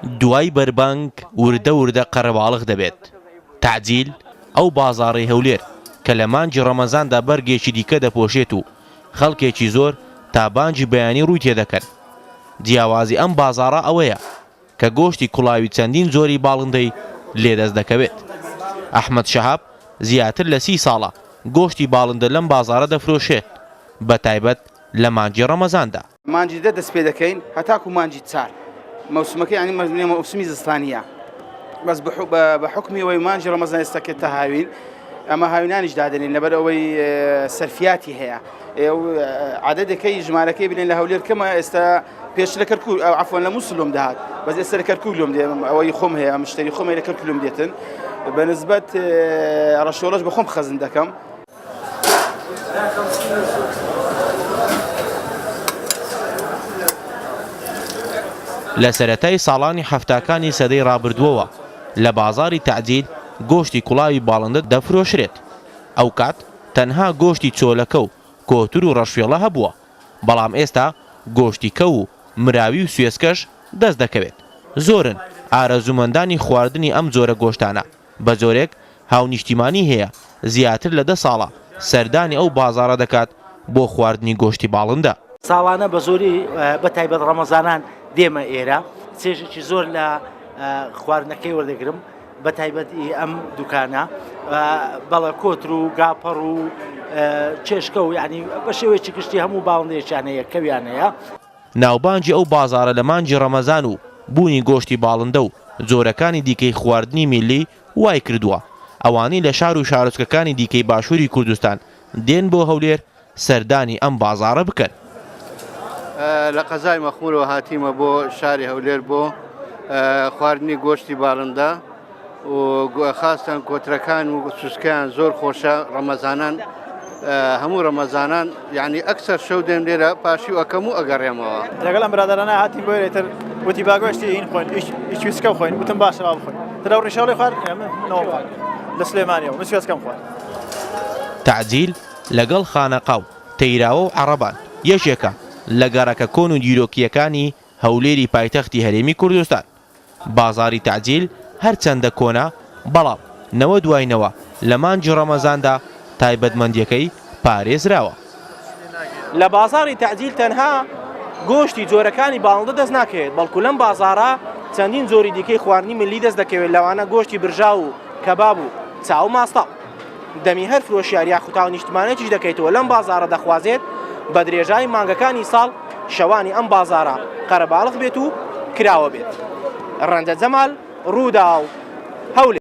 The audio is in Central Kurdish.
دوای بەربانگ وردە وردە قەرەباڵغ دەبێت. تەعجیل، ئەو بازاڕەی هەولێر کە لە مانگی ڕەمەزاندا بەرگێکی دیکە دەپۆشێت و خەڵکێکی زۆر تا بانگی بەیانی ڕووی تێدەکەن. جیاوازی ئەم بازاڕە ئەوەیە کە گۆشتی کوڵاوی چەندین جۆری باڵندەی لێ دەست دەکەوێت. ئەحمەد شەهاب زیاتر لە سی ساڵە گۆشتی باڵندە لەم بازاڕە دەفرۆشێت، بەتایبەت لە مانگی ڕەمەزاندا. مانگی دە دەست پێ دەکەین هەتاکو مانگی چار مەوسمەکە یعنی مەوسمی زستانیە بەس بە حکمی ئەوەی مانگی ڕەمەزان ئێستا کە تا هاوین ئەمە هاوینانیش دادەنین لەبەر ئەوەی سەرفیاتی هەیە عادەتەکەی ژمارەکەی بلێن لە هەولێر کەمە ئێستا پێش لە کەرکوک عفوان لە موسڵ لۆم دەهات بەس ئێستا لە کەرکوک لۆم دێ ئەوەی خۆم هەیە مشتری خۆم هەیە لە کەرکوک لۆم دێتن بە نسبەت ڕەشۆڵەش بە خۆم خەزن دەکەم. لە سەرەتای ساڵانی حەفتاکانی سەدەی ڕابردووەوە لە بازاڕی تەعجیل گۆشتی کوڵاوی باڵندە دەفرۆشرێت، ئەوکات تەنها گۆشتی چۆلەکە و کۆتر و ڕەشوێڵە هەبووە، بەڵام ئێستا گۆشتی کەو و مراوی و سوێسکەش دەست دەکەوێت، زۆرن ئارەزوومەندانی خواردنی ئەم جۆرە گۆشتانە، بەجۆرێک هاونیشتیمانی هەیە زیاتر لە دە ساڵە سەردانی ئەو بازاڕە دەکات بۆ خواردنی گۆشتی باڵندە. ساڵانە بە زۆری بە تایبەت ڕەمەزانان دێمە ئێرە چێژێکی زۆر لە خواردنەکەی وەردەگرم بە تایبەت ئەم دوکانە بەڵە کۆتر و گاپەڕ و چێشکە و یعنی بە شێوەیەکی گشتی هەموو باڵندەیەکیان هەیە کەویان هەیە. ناوبانگی ئەو بازاڕە لە مانگی ڕەمەزان و بوونی گۆشتی باڵندە و جۆرەکانی دیکەی خواردنی میللی وایکردووە ئەوانەی لە شار و شارۆچکەکانی دیکەی باشووری کوردستان دێن بۆ هەولێر سەردانی ئەم بازاڕە بکەن. لە قەزای مەخمورەوە هاتیمە بۆ شاری هەولێر بۆ خواردنی گۆشتی باڵندە و خاستان کۆترەکان و سوسکەیان زۆر خۆشە ڕەمەزانان هەموو ڕەمەزانان یعنی ئەکسەر شەو دێم لێرە پاشی و ئەکەم و ئەگەڕێمەوە. لەگەڵ ئەم برادەرانە هاتین بۆ ئێرە تر وتی با گۆشتی هین خۆین ئیش سوێسکە خۆین وتم باشە با بخۆین تر ئەو ڕیشاڵی خوارد ئێمە نەوە خوارد لە سلێمانیەوە من سوێسکەم خوارد. تەعجیل لەگەڵ خانەقا و تەیراوە و عەڕەبان یەکێکە لە گەڕەکە کۆن و دیرۆکییەکانی هەولێری پایتەختی هەرێمی کوردستان. بازاڕی تەعجیل هەرچەندە کۆنە، بەڵام نەوە دوای نەوە لە مانگی ڕەمەزاندا تایبەتمەندییەکەی پارێزراوە. لە بازاڕی تەعجیل تەنها گۆشتی جۆرەکانی باڵندە دەست ناکەوێت، بەڵکو لەم بازاڕە چەندین جۆری دیکەی خواردنی میللی دەست دەکەوێت، لەوانە گۆشتی برژاو و کەباب و چا و ماستاو. دەمی هەر فرۆشیار یاخود هاونیشتمانێکیش دەکەیتەوە لەم بازاڕە دەخوازێت بە درێژای مانگەکانی ساڵ شەوانی ئەم بازاڕە قەرەباڵغ بێت و کراوە بێت. ڕەنجە جەمال، رووداو، هەولێر.